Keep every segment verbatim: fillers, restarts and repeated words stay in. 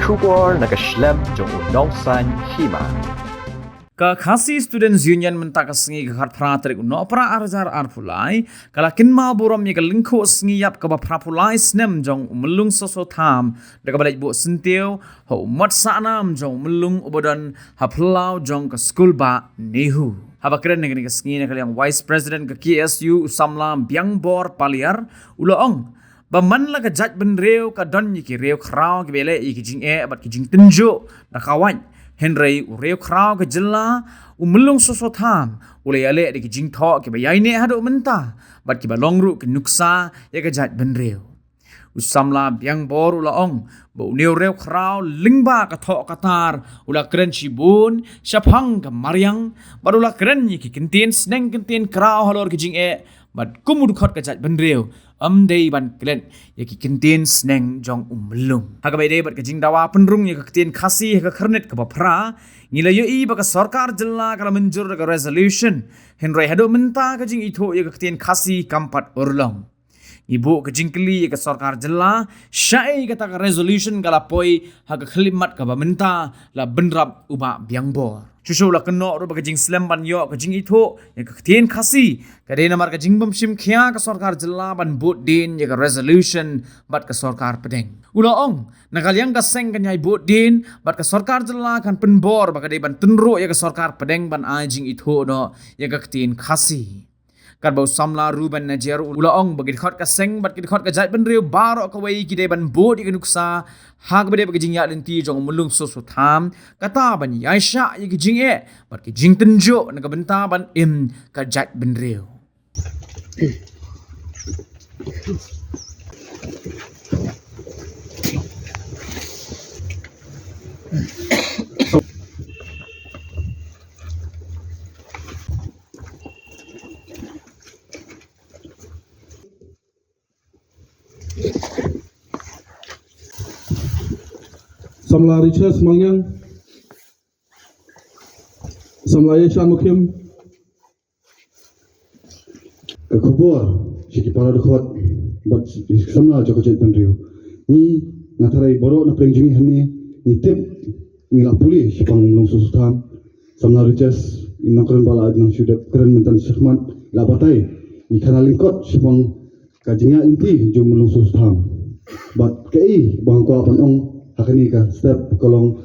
Khubor na ka shlem jong u Nongsaiñ Hima. Ka Khasi Students Union mynta ka sngi ka khatphra tarik u Nohprah ar hajar arphew lai ka la kynmaw burom ïa ka lyngkhuh sngi ïap kaba phraphew lai snem jong u Myllung Soso Tham da kaba leit buh syntiew ha u mot sahnam jong u Myllung uba don ha phyllaw jong ka skul bah NEHU. Haba kren ha kane ka sngi na ka liang Vice President ka K S U u samla Biangbor Paliar u la ong ba man la ka jaitbynriew ka don ïa ki riewkhraw kiba ïaleh ïa ki jingeh bad ki jingtynjuh da ka wait. Hynrei u riewkhraw ka jylla u Myllung Soso Tham u la ïaleh da ki jingthoh kiba ïaineh haduh mynta bad kiba long ruh ki nuksa ïa ka jaitbynriew. U samla Biangbor u la ong ba une u riewkhraw lyngba ka thoh ka tar u la kren shibun shaphang ka mariang bad u la kren ïa ki kyntien sneng kyntien kraw halor ki jingeh bad kum u dkhot ka jaitbynriew ym dei ban klet ïa ki kyntien sneng jong u Myllung. Ha kaba ïadei bad ka jingdawa pynrung ïa ka ktien Khasi ha ka khyrnit kaba phra, ngi la ïohi ba ka sorkar jylla ka la mynjur da ka resolution, hynrei haduh mynta ka jingithuh ïa ka ktien Khasi kam pat urlong. Ngi buh ka jingkylli ïa ka sorkar jylla, shaei kata ka resolution ka la poi ha ka khyllipmat kaba mynta, la bynrap u Bah Biangbor. Shuh shuh u la kynnoh ruh ba ka jingslem ban ïoh ka jingithuh ïa ka ktien Khasi ka dei namar ka jingbymshim khia ka sorkar jylla ban bud dien ïa ka resolution bad ka sorkar pdeng. U la ong, na ka liang ka seng kan ïai bud dien bad ka sorkar jylla kan pynbor ba ka dei ban tynruh ïa ka sorkar pdeng ban ai jingithuh noh ïa ka ktien Khasi. Katba u samla Reuben Najiar u la ong ba ki dkhot ka seng bad ki dkhot ka jaitbynriew baroh kawei ki dei ban bud ïa ka nuksa ha kaba dei bad ka jingïaid lynti jong u Myllung Soso Tham, kata ban ïaishah ïa ki jingeh bad ki jingtynjuh na ka bynta ban im ka jaitbynriew. Samla Richard Mangyang, Samla Yeshan Mukhim. Ka khubor sha ki para dkhot bad ki samla jong ka jaitbynriew. Ngi na tharai baroh na pdeng jong ngi hangne ngi tip, ngi la pule shaphang u Myllung Soso Tham. Samla Richard, i nongkren ba la nang shu dep kren mynta shakhmat, la batai ïa ka lyngkot shaphang ka jingïaid lynti jong u Myllung Soso Tham. Bad kaei ba nga kwah ban ong ha kane ka step ka long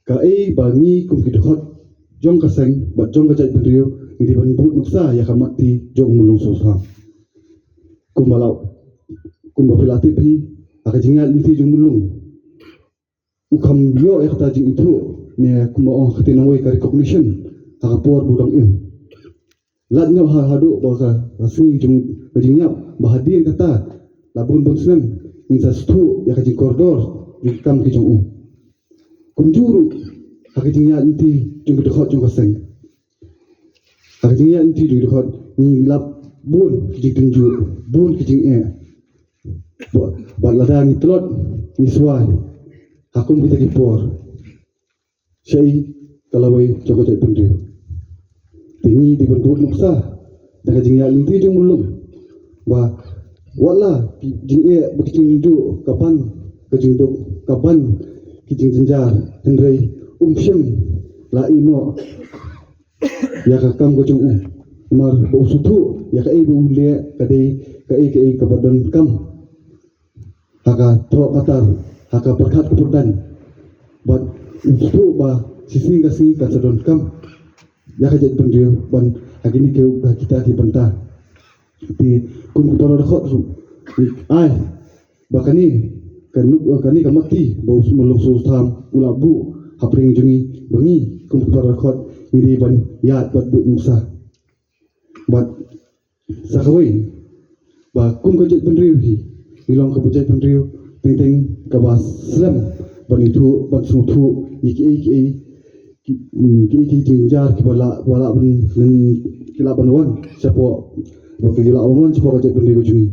kaei ba ngi kum ki dkhot jong ka seng bad jong ka jaitbynriew ngi dei ban bud nuksa ïa ka mat ti jong u Myllung Soso Tham. Kumba la, kumba phi la tip hi, ha ka jingïaid lynti jong u Myllung u kham ïoh ïa kata jingithuh ne kumba ong ha ka ktien nongwei ka recognition ha ka por ba u dang im. Lait noh ha, haduh ba ka, ka sngi jong ka jingïap ba hadien kata la bun bun snem ngin sa sngewthuh ïa ka jingkordor jong ki kam ki jong u. Kumjuh ruh ha ka jingïaid lynti jong ki dkhot jong ka seng. Ha ka jingïaid lynti jong ki dkhot ngi lap bun ki jingtynjuh, bun ki jingeh. Ba, bad lada ngi tlot ngi swai ha kum kita ki por, shaei ka lawei jong ka jaitbynriew. Te ngi dei ban bud nuksa da ka jingïaid lynti jong u Myllung ba wat la ki jingeh bad ki jingtynjuh ka ban ka jingduk, ka ban ki jingjynjar, hynrei um shym la ïeh noh ïa ka kam ka jong u. Namar ba u sngewthuh ïa kaei ba u leh ka dei kaei kaei kaba donkam ha ka thoh ka tar, ha ka pyrkhat ka pyrdaiñ. Bad u sngewthuh ba shisien ka sngi kan sa donkam ïa ka jaitbynriew ban ha kine ki, ha kita ki bynta. Te kum ki para dkhot ruh, ai ba kane ka nuk, kane ka mat ti ba u Myllung Soso Tham u la buh hapdeng jong ngi, ba ngi kum ki para dkhot ngi dei ban ïaid bad bud nuksa. Bad sa kawei ba kum ka jaitbynriew hi, ngi long kaba jaitbynriew teng teng kaba slem ban ithuh, ban sngewthuh ïa kiei kiei ki, mm, ki, ki jingjynjar kiba lah, ba lah ban, ki lah ban wan shapoh, ba ki lah ban wan shapoh ka jaitbynriew ka jong ngi.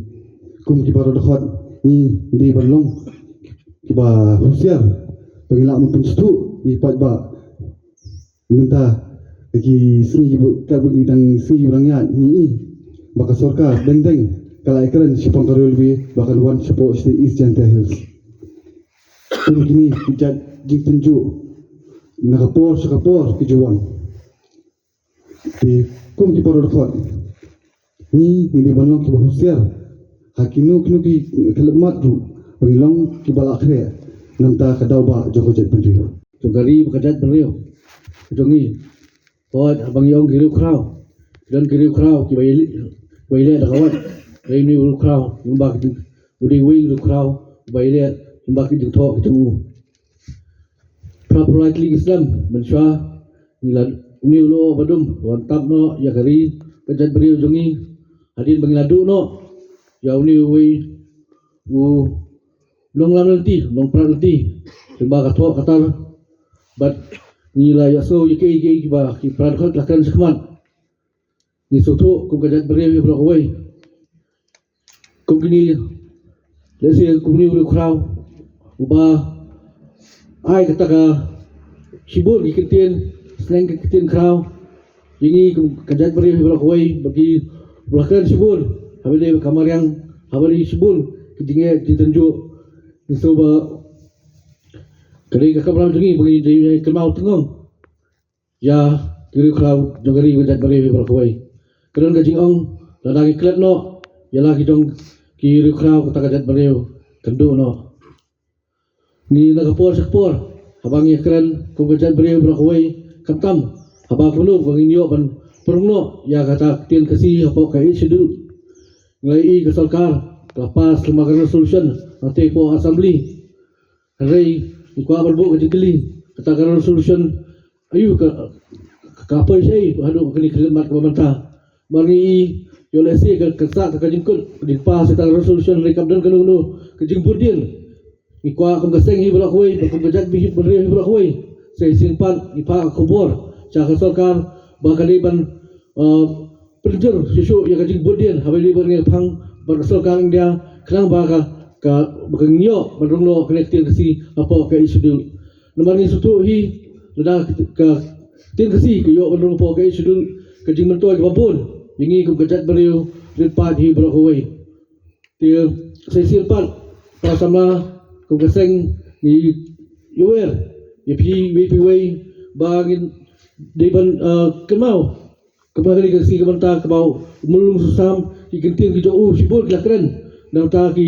Kum ki para dkhot ngi dei ban long kiba husiar ba ngi lah ban pynsngewthuh ïa ki paidbah. Mynta ki sngi ba, katba ngi dang sngi ba dang ïaid ngi i ba ka sorkar dang dang ka la ïakren shaphang ka railway ba kan wan shapoh shatei East Jaintia Hills. Kum kine ki jait jingtynjuh na ka por sha ka por ki ju wan. Te kum ki para dkhot, ngi ngi dei ban long kiba husiar ha kino kino ki khyllipmat ruh, ba ngin long kiba lah khreh na ka bynta ka daw ba jong ka jaitbynriew. Jong ka ri bad ka jaitbynriew jong ngi. Hooid, haba ngi ong ki riewkhraw, ki don ki riewkhraw kiba ïaleh, kiba ïaleh da ka wait. Dei une u riewkhraw, kumba ki jing, u dei uwei u riewkhraw uba ïaleh kumba ki jingthoh ki jong u. Para pyrshah ki slem mynshuwa, ngi la, une u lyoh ba dum u wan tap noh ïa ka ri ka jaitbynriew jong ngi. Hadien ba ngi la duh noh ïa une uwei u nonglam lynti, nongprat lynti, kumba ka thoh ka tar. Bad ngi la ïohsngew ïa kiei kiei kiba ki para dkhot la kren shakhmat. Ngi sngewthuh kum ka jaitbynriew hi baroh kawei, kum kine, lehse kum une u riewkhraw uba ai kata ka shibun ki ktien, sneng ki ktien khraw ïa ngi kum ka jaitbynriew hi baroh kawei, ba ki ba la kren shibun haba ïadei bad ka mariang, haba ïadei shibun ki jingeh jingtynjuh. Ngi sngewbha ka dei ka kamram jong ngi ba ngi dei ban kynmaw tyngngoh ïa ki riewkhraw jong ka ri ka jaitbynriew hi baroh kawei. Ka don ka jingong, lada ngi klet noh ïa la ki jong ki riewkhraw, kata ka jaitbynriew kan duh noh. Ngi na ka por sha ka por, haba ngi kren kum ka jaitbynriew baroh kawei, khamtam haba kumno ba ngin ïoh ban pynrung noh ïa kata ka ktien Khasi hapoh ka Eighth Schedule. Ngi la ïohi ka sorkar ka la pass lyngba ka resolution hangtei hapoh Assembly. Hynrei ngi kwah ban buh ka jingkylli, kata ka resolution, aïu ka, ka, ka poi shaei haduh kane ka khyllipmat kaba mynta? Namar ngi ïohi lehse ka, ka sah ka, ka jingkut, ka jingpass kata ka resolution, hynrei kam don kano kano ka jingbuddien. Ngi kwah kum ka seng hi baroh kawei, bad kum ka jaitbynriew hi baroh kawei, sa shisien pat ngi phah ka khubor sha ka sorkar ba ka dei ban, uh, pynjur shuh shuh ïa ka jingbuddien haba ïadei bad kane ka phang bad ka sorkar India, khnang ba ka, ka, ba kan ïoh ban rung noh kane ka ktien Khasi hapoh ka Eighth Schedule. Namar ngi sngewthuh hi, lada ka ktien Khasi ka ïoh ban rung hapoh ka Eighth Schedule, ka jingmyntoi kaba bun ïa ngi kum ka jaitbynriew rit paid hi baroh kawei. Te sa shisien pat, para samla, kum ka seng, ngi ïawer ïa phi iwei pa iwei ba ngin dei ban, uh, kynmaw, kynmaw kane ka sngi ka bynta kaba u Myllung Soso Tham, ki kyntien ki jong u shibun ki la kren na ka bynta ki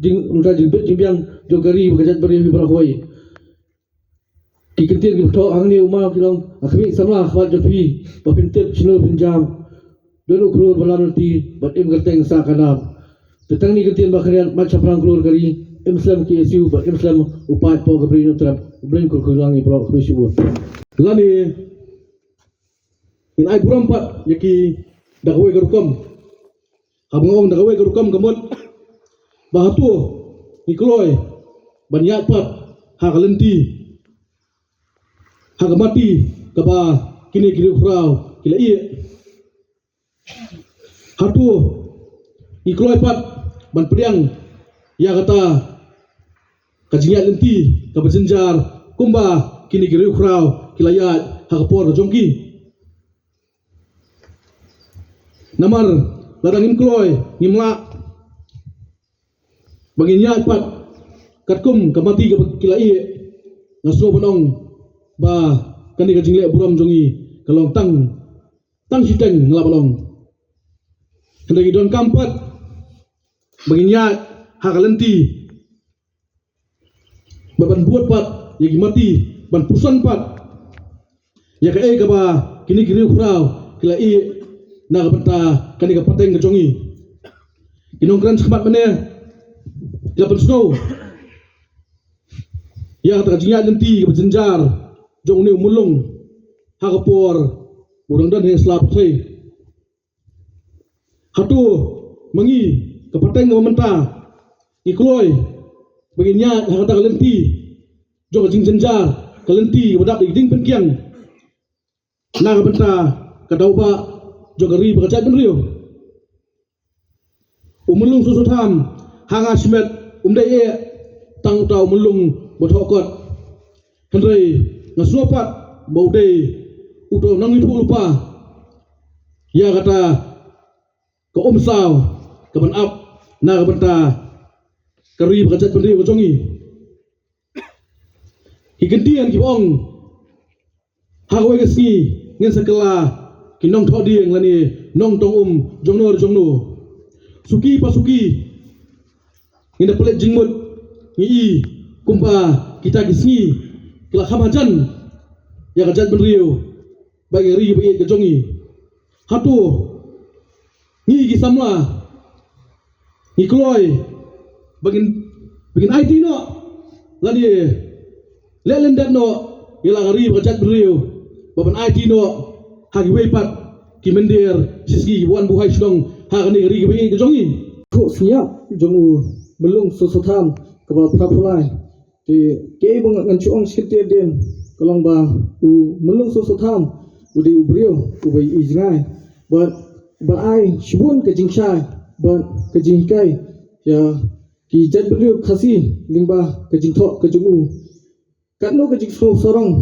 jing, na ka bynta jingbit jingbiang jong ka ri bad ka jaitbynriew hi baroh kawei. Ki kyntien kiba thoh hangne u ma ki long, a khmih samla khmat jong phi ba phin tip shano phin jam. Don u khlur ba lam lynti bad im kyrteng sah ka nam. Te tang kine ki kyntien ba khyndiat, mait shaphrang khlur ka ri, im slem K S U bad im slem u paid hapoh ka Bri Hynñiewtrep. U Blei un kyrkhu ïa ngi baroh khublei shibun. Lane ngin ai burom pat ïa ki da kawei ka rukom. Haba nga ong da kawei ka rukom ka mut ba hato ngi kloi ban ïaid pat ha ka lynti, ha ka mati kaba kine ki riewkhraw ki la ïeh? Hato ngi kloi pat ban pdiang ïa kata ka jingïaid lynti kaba jynjar kumba kine ki riewkhraw ki la ïaid ha ka por ka jong ki? Namar lada ngim kloi, ngim lah ba ngin ïaid pat katkum ka mati kaba ki la ïeh, nga sngew ban ong ba kane ka jingleh burom jong ngi ka long tang, tang shiteng, nga lah ban ong. Hynrei ngi donkam pat ba ngin ïaid ha ka lynti bad ban bud pat ïa ki mati, ban puson pat ïa kaei kaba kine ki riewkhraw ki la ïeh na ka bynta kane ka pateng ka jong ngi. Ki nongkren shakhmat mynne ki la pynsngew ïa kata ka jingïaid lynti kaba jynjar jong une u Myllung ha ka por u dang don ha ïing sla pyrthei. Hato ma ngi, ka pateng kaba mynta, ngi kloi ba ngin ïaid ha kata ka lynti jong ka jingjynjar, ka lynti kaba dap da ki diengpyngkiang na ka bynta ka daw ba jong ka ri bad ka jaitbynriew? U Myllung Soso Tham, ha nga shimet, um dei eh tang uta u Myllung ba thoh kot. Hynrei nga sngew pat ba u dei uta u nongïathuhlypa ïa kata ka umsaw kaban ap na ka bynta ka ri bad ka jaitbynriew ka jong ngi. ki kyntien kiba ong, ha kawei ka sngi ngin sa kylla ki nongthoh dieng lane nongtong um jongno jongno. Suki pa suki ngin da pynleit jingmut, ngi i kumba kita ki sngi ki la kham hajan ïa ka jaitbynriew bad ïa ka ri ba ïeit ka jong ngi. Hato ngi ki samla ngi kloi ba ngin, ba ngin aiti noh lane leh lyndet noh ïa la ka ri bad ka jaitbynriew ba ban aiti noh ha kiwei pat ki mynder shisngi kiba wan buhai shnong ha kane ka ri kaba ïeit ka jong ngi? Thoh sniah jong u Myllung Soso Tham kaba phra phew lai. Te kaei ba ngan shu ong shi kyntien ka long ba u Myllung Soso Tham u dei u briew uba ïohi jngai bad ba ai shibun ka jingshai bad ka jinghikai ïa ki jaitbynriew Khasi lyngba ka jingthoh ka jong u. Katno ka jingsngew sarong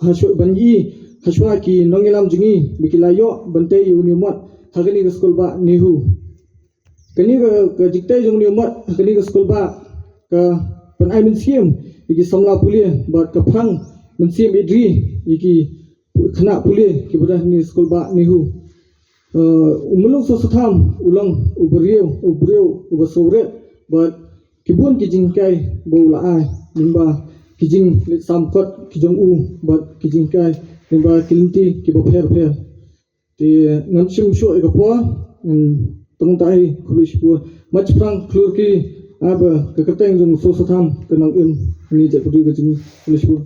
hashwa ban ïohi hashwa ki nongïalam jong ngi ba ki la ïoh ban tei ïa une u mot ha kane ka skulbah NEHU. Kane ka, ka jingtei jong une u mot ha kane ka skulbah ka pynai mynsiem ïa ki samla pule bad ka phang mynsiem ïeit ri ïa ki khynnah pule kiba don ha kane ka skulbah NEHU. Uh, u Myllung Soso Tham u long u briew, u briew uba sngewrit bad ki bun ki jinghikai ba u la ai lyngba ki jingleit sam kot ki jong u bad ki jinghikai lyngba ki lynti kiba pher pher. Te ngam shym shuh ïa ka por, ngan tong tai khublei shibun. Mach phrang khlur ki, aba ka kyrteng jong u Soso Tham ka nang im ha kane ka jaitbynriew ka jong ngi. Khublei shibun.